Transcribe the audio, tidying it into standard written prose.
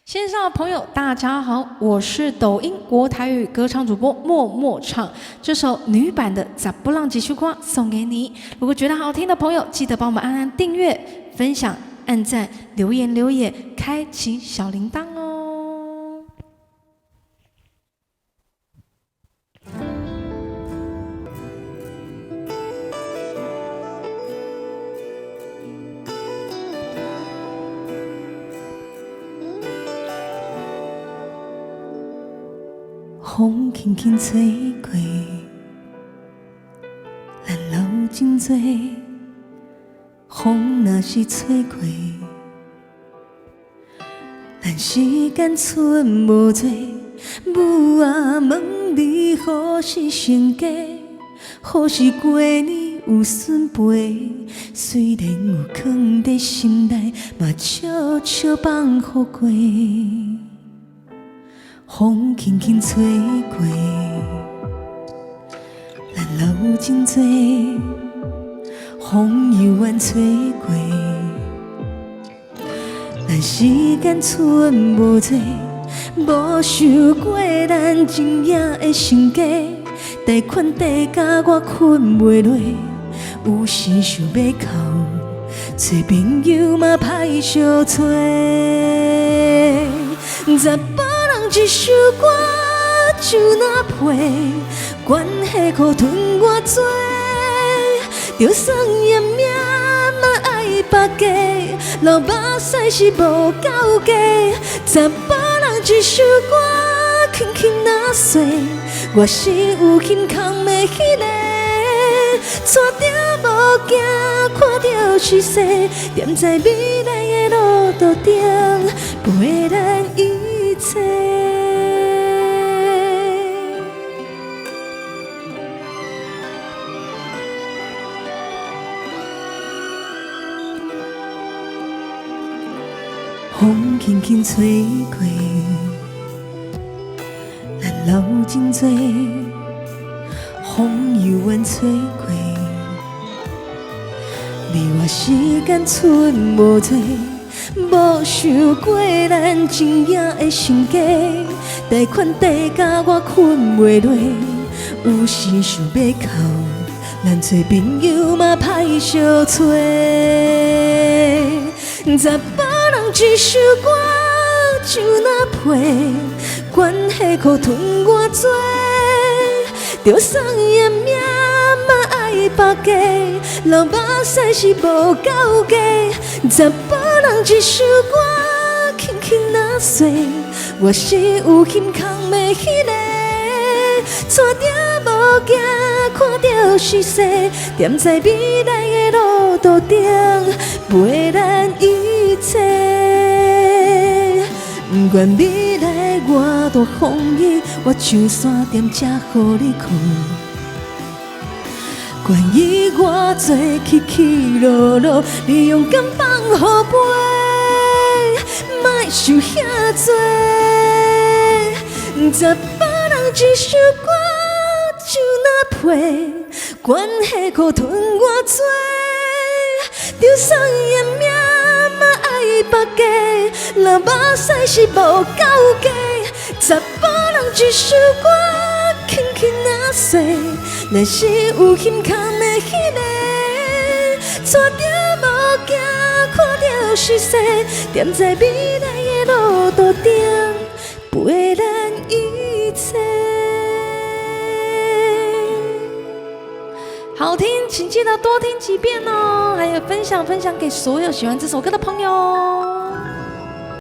線上的朋友，大家好，我是抖音國台語歌唱主播默默唱，這首女版的《查埔人一首歌》送給你。如果覺得好聽的朋友，記得幫我們按按訂閱、分享、按讚、留言留言，開啟小鈴鐺哦。風輕輕吹過，咱老真濟。風若是吹過，咱時間賰無濟。母啊，問你何時成家？何時過年有孫陪？雖然有囥佇心內，嘛笑笑放予過。風輕輕吹過，咱老真濟。風猶原吹過，咱時間賰無濟。無想過咱情也會成家，貸款貸甲我睏袂落，有時想欲哭，揣朋友嘛歹相揣。查埔人一首歌就若皮，關係苦吞偌濟，就算贏命嘛愛別家，流目屎是無夠價。查埔人一首歌輕輕若說，我是有心空的彼个，帶著無行，看著時勢，踮在未來的路途頂，陪咱一切。風輕輕吹過，咱老真濟。風猶原吹過，你我時間賰無濟。無想過咱情也會成家，貸款貸甲我睏袂落，有時想欲哭，咱揣朋友嘛歹相揣。查埔人一首歌就若皮，關係苦吞偌濟，就算贏命嘛愛別家，流目屎是無夠價。查埔人一首歌輕輕若說，我是有心空的彼个，帶著無行，看著時勢，踮在未來的路途頂，陪咱一切。不管未來偌大風雨，我像山踮這予你看。關於偌濟起起落落，你勇敢放予飛，莫想遐濟。查埔人一首歌就若皮，關係苦吞偌濟，就算贏命嘛愛別家，流目屎是無夠價。查埔人一首歌輕輕若說，咱是有心空的彼个，帶著無行，看著時勢，踮在未來的路途頂，陪咱一切。好聽，請記得多聽幾遍哦，還有分享分享給所有喜歡這首歌的朋友。